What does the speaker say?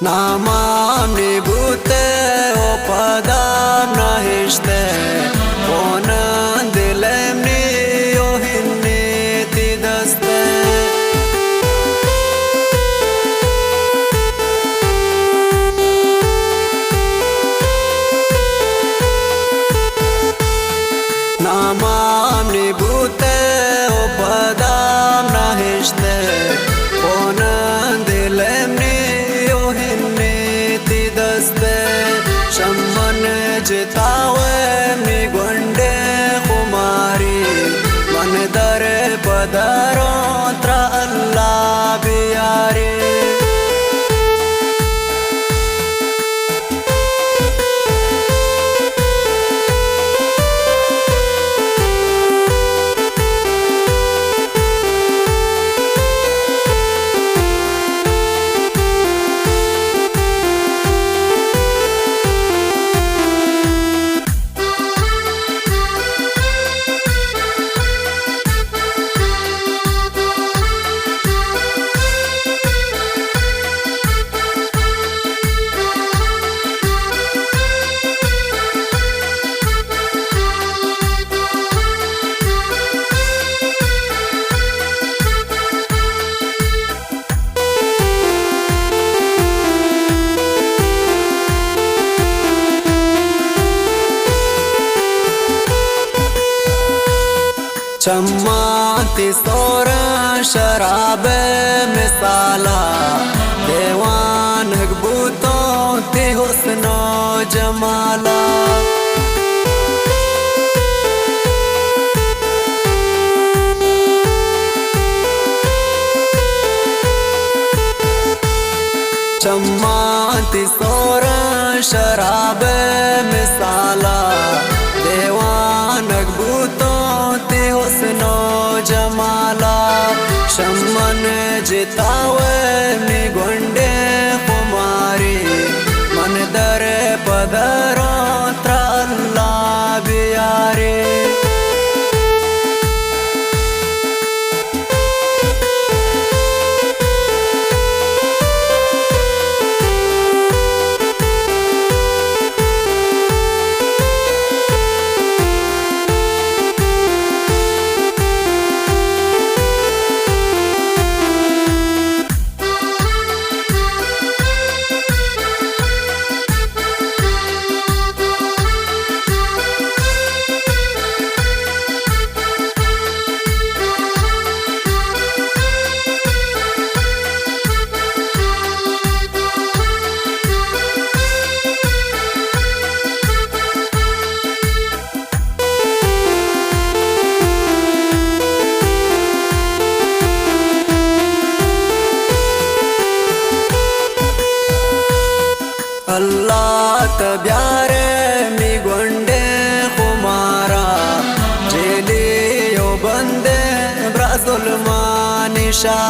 نامامنی بوتہ و پدام نہشتہ، پونن دلمنی و ہنی تی دستہ۔ نامامنی بوتہ و پدام نہشتہ، پونن دلمنی و ہنی تی دستہ۔ شمن جتاوہ منی گونڈیں خماری، من در پدروں ترا اللہ بیاری۔ چماں تی سورن شراب مثالا، دیوانگ بوتوں تی حسن و جمالا۔ چماں تی سورن شراب مثالا، دیوانگ بوتوں تی حسن و جمالا۔ شمن جتاوہ منی گونڈیں خماری، من در پدروں ترا اللہ بیاری۔ اللہ تہ بیارے منی گونڈیں خمارا، جیلی و بندیں برا ظلمانی شار۔